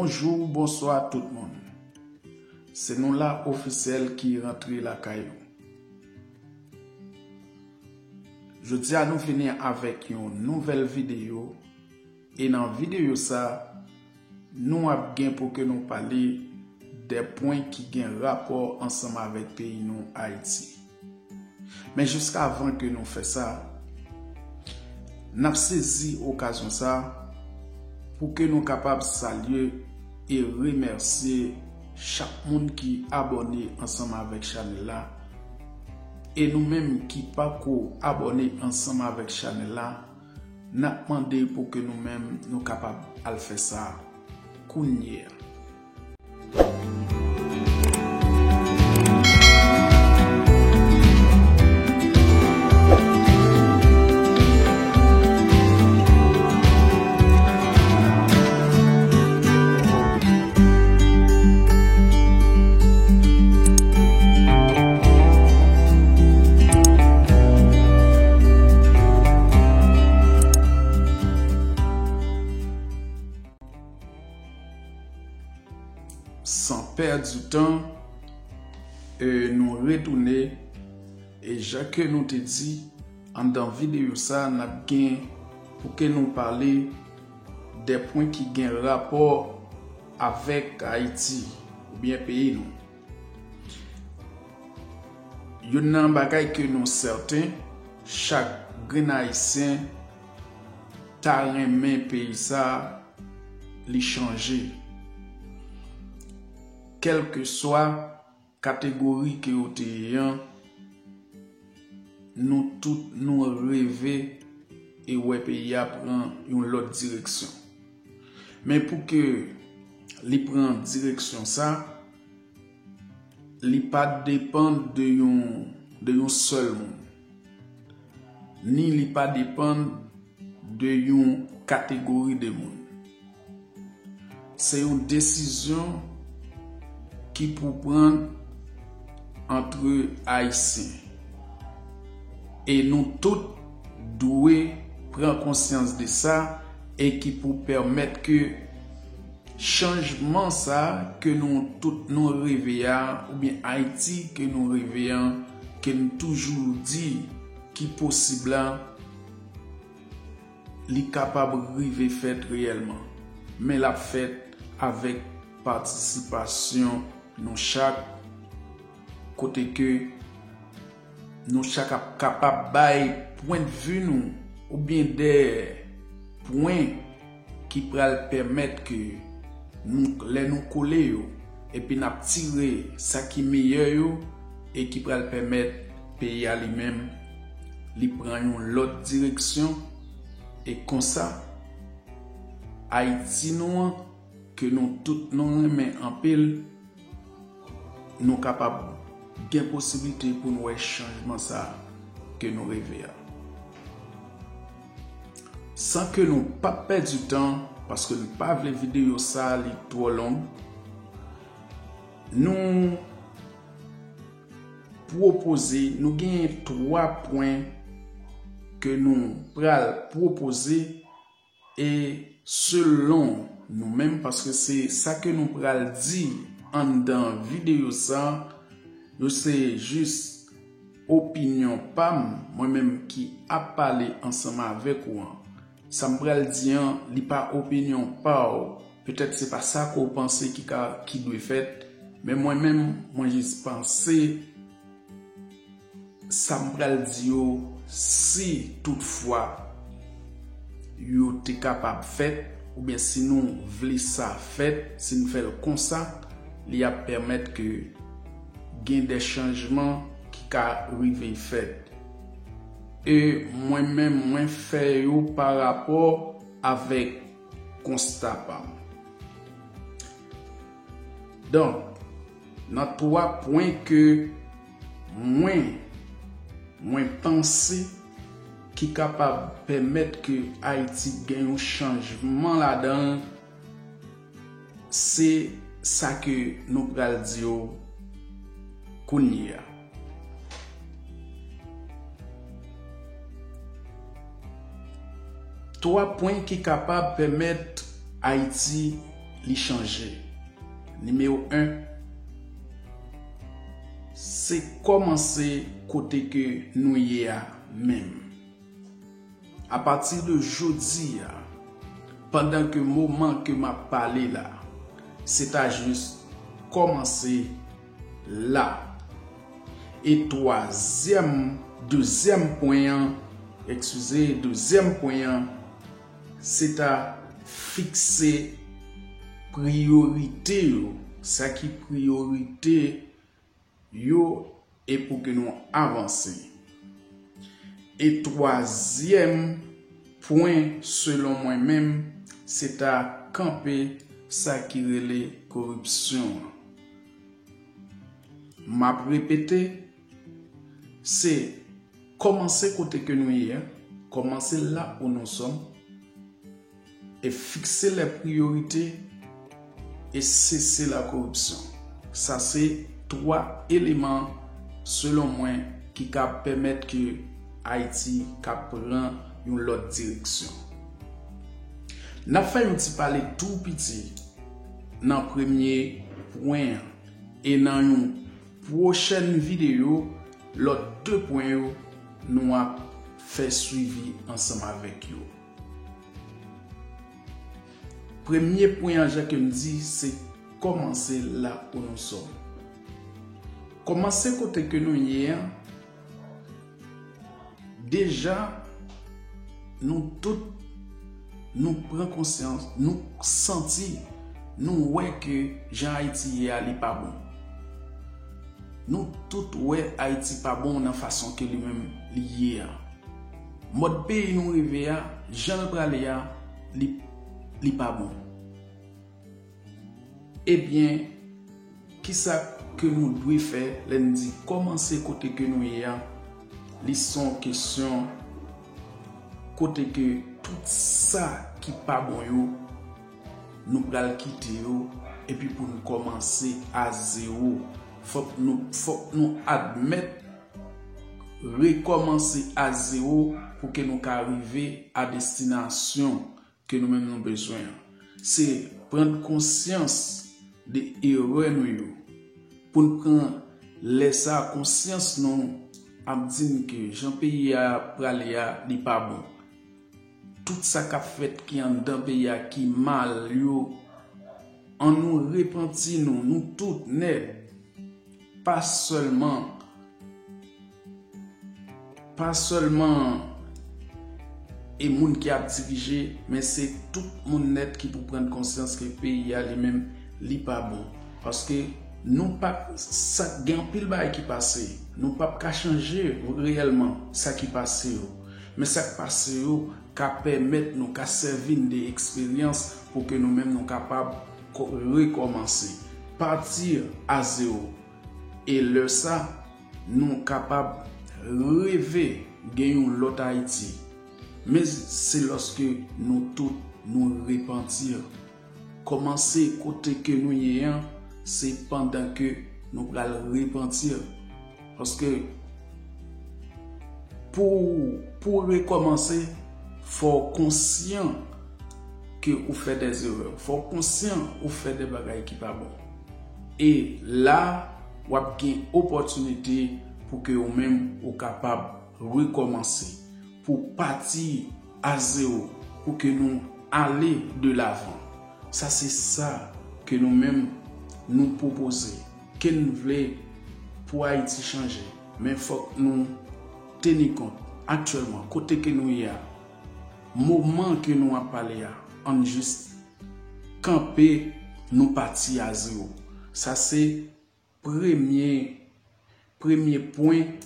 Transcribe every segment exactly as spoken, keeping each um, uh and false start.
Bonjou, bonswa tout moun. Se nou la ofisyèl ki rantre lakay ou. Jodi a nou vini avèk yon nouvèl videyo, e nan videyo sa, nou ap gen pou ke nou pale de pwen ki gen rapò ansanm avèk peyi nou, Ayiti. Men jiskavan ke nou fè sa, n ap sezi okazyon sa pou ke nou kapab salye e remèsye chak moun ki abòne ansanm avèk chanèl la. E nou menm ki pako abòne ansanm avèk chanèl la, n ap mande pou ke nou menm nou kapab al fè sa kounye a. San pèdi tan, e, nou retounen, e jan ke nou te di, anndan videyo sa, n ap gen pou ke nou pale de pwen ki gen rapò avèk Ayiti oubyen peyi nou. Youn nan bagay ke nou sèten, chak grenn Ayisyen ta renmen peyi sa li chanje. Kèlkeswa kategori ke w te ye an, nou tout nou reve e wè peyi a pran yon lòt direksyon. Men pou ke li pran direksyon sa, li pa depann de yon, de yon sèl moun. Ni li pa depann de yon kategori de moun. Se yon desizyon ki pou pran antre Ayisyen. E nou tout dwe pran konsyans de sa e ki pou pèmèt ke chanjman sa ke nou tout nou reve a, oubyen Ayiti ke nou reve an, ke n toujou di ki posib la, li kapab rive fèt reyèlman. Men l ap fèt avèk patisipasyon nou chak, kote ke nou chak ap kapab bay pwennvi nou oubyen de pwen ki pral pèmèt ke nou, lè nou kole yo, epi n ap tire sa ki meyè yo, e ki pral pèmèt peyi a li menm, li pran yon lòt direksyon, e konsa, Ayiti nou an, ke nou tout nou renmen anpil, nou kapab gen posiblite pou n wè chanjman sa ke nou reve a. San ke nou pa pèdi tan, paske n pa vle videyo sa li twò long, nou pwopoze, nou genyen twa pwen ke nou pral pwopoze, e selon nou menm, paske se sa ke nou pral di anndan videyo sa, nou se jis opinyon pa m, mwen menm ki ap pale ansanm avèk ou an. Sa m pral di an, li pa opinyon pa w. Petèt se pa sa ke w panse ki ka, ki dwe fèt, men mwen menm, mwen jis panse sa m pral di yo, si toutfwa yo te kapab fèt, oubyen si nou vle sa fèt, si n fè l konsa, li ap pèmèt ke gen de chanjman ki ka rive fèt. E mwen menm, mwen fè yo pa rapò avèk konsta pa m. Donk, nan twa pwen ke mwen, mwen panse ki kapab pèmèt ke Ayiti gen yon chanjman ladan l, se sa ke nou pral di yo kounye a. Twa pwen ki kapab pèmèt Ayiti li chanje. Nimewo en, se kòmanse kote ke nou ye a menm. Apati de jodi a, pandan ke moman ke m ap pale la, se ta jis kòmanse la. E twazyèm, dezyèm pwen an, eskize, dezyèm pwen an, se ta fikse priyorite yo, sa ki priyorite yo, e pou ke nou avanse. E twazyèm pwen, selon mwen menm, se ta kanpe sa ki rele koripsyon an. M ap repete, se kòmanse kote ke nou ye a, kòmanse là où nous sommes, e fikse les priorités e sese la koripsyon. Sa se twa eleman, selon mwen, ki ka pèmèt ke Ayiti ka pran yon lòt direksyon. N ap fè yon ti pale tou piti nan premye pwen an, e nan yon pwochèn videyo, lòt de pwen yo, nou ap fè swivi ansanm avèk yo. Premye pwen an, jan ke m di, se kòmanse là où nous sommes. Kòmanse kote ke nou ye a. Deja, nou tout, nou pran konsyans, nou santi, nou wè ke jan Ayiti ye a, li pa bon. Nou tout wè Ayiti pa bon nan fason ke li menm li ye a. Mòd peyi nou rive a, jan l prale a, li, li pa bon. Ebyen, kisa ke nou dwe fè lè n di kòmanse kote ke nou ye a? Li se yon kesyon kote ke tout sa ki pa bon yo, nou pral kite yo, epi pou nou kòmanse a zewo. Fòk nou, fòk nou admèt rekòmanse a zewo pou ke nou ka rive a destinasyon ke nou menm nou bezwen an. Se pran konsyans de erè nou yo. Pou n pran lè sa, konsyans nou ap di n ke jan peyi a prale a, li pa bon. Tout sa k ap fèt ki anndan peyi a ki mal yo, an nou repanti nou, nou tout nèt. Pa sèlman, pa sèlman e moun ki ap dirije, men se tout moun nèt ki pou pran konsyans ke peyi a li menm, li pa bon. Paske nou pa, sa, gen anpil bagay ki pase. Nou p ap ka chanje reyèlman sa ki pase yo. Men sa k pase yo ka pèmèt nou, ka sèvi n de eksperyans pou ke nou menm nou kapab ko-, rekòmanse. Pati a zewo. E lè sa, nou kapab reve gen yon lòt Ayiti. Men se lòske nou tout nou repanti. Kòmanse kote ke nou ye an, se pandan ke nou pral repanti. Paske pou, pou rekòmanse, fò w konsyan ke ou fè dè erè. Fò w konsyan ou fè dè bagay ki pa bon. E la, w ap gen opòtinite pou ke ou menm ou kapab rekòmanse, pou pati a zewo, pou ke nou ale de lavan. Sa se sa ke nou menm nou pwopoze, ke n vle pou Ayiti chanje. Men fòk nou teni kont aktyèlman kote ke nou ye a, moman ke nou ap pale a, ann jis kanpe, nou pati a zewo. Sa se premye, premye pwen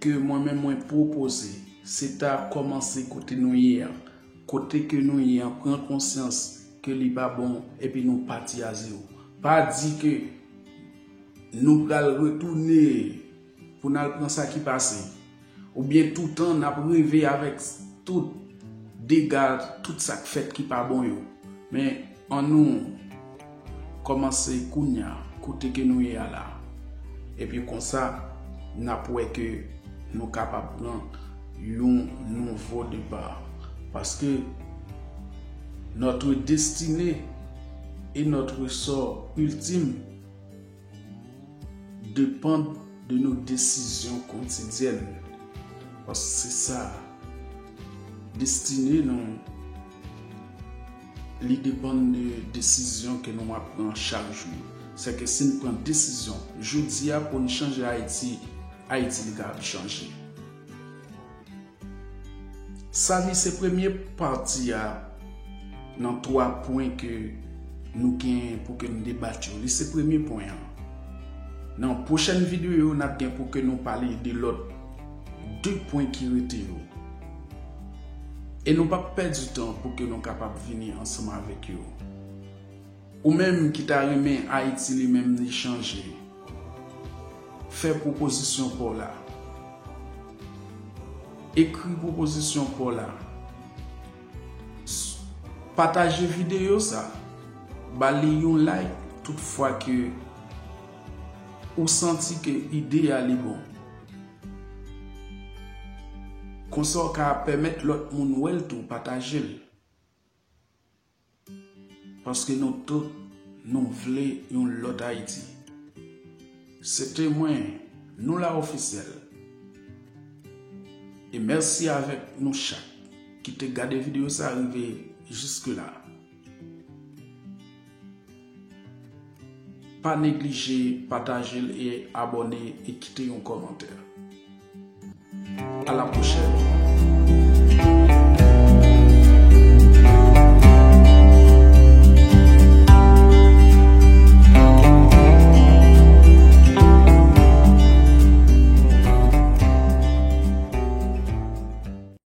ke mwen menm mwen pwopoze, se ta kòmanse kote nou ye a. Kote ke nou ye a, pran konsyans ke li pa bon, epi nou pati a zewo. Pa di ke nou pral retounen pou n al pran sa ki pase. Oubyen toutan n ap reve avèk tout dega, tout sa k fèt ki pa bon yo. Men, annou kòmanse kounya, kote ke nou ye a la. Epi konsa, n ap wè ke nou kapab pran yon nouvo depa. Paske notre destinée Et notre sort ultime dépend de nos décisions quotidiennes. Paske se sa, destine nou, li depann de desizyon ke nou ap pran chak jou. Se ke si n pran desizyon jodi a pou n chanje Ayiti, Ayiti li ka ap chanje. Sa li se premye pati a nan twa pwen ke nou gen pou ke n debat yo. Li se premye pwen an. Nan pwochèn videyo, n ap gen pou ke nou pale de lòt de pwen ki rete yo. E nou p ap pèdi tan pou ke nou kapab vini ansanm avèk yo. Ou menm ki ta renmen Ayiti li menm li chanje, fè pwopozisyon pa w la. Ekri pwopozisyon pa w la. S- Pataje videyo sa. Ba li yon like tout fwa ke ou santi ke ide a li bon. Konsa w ka pèmèt lòt moun wè l tou, pataje l. Paske nou tout, nou vle yon lòt Ayiti. Se te mwen, nou la ofisyèl. E mèsi avèk nou chak ki te gade videyo sa rive jiske la. Pa neglije pataje l e abòne e kite yon kòmantè. A la pwochèn.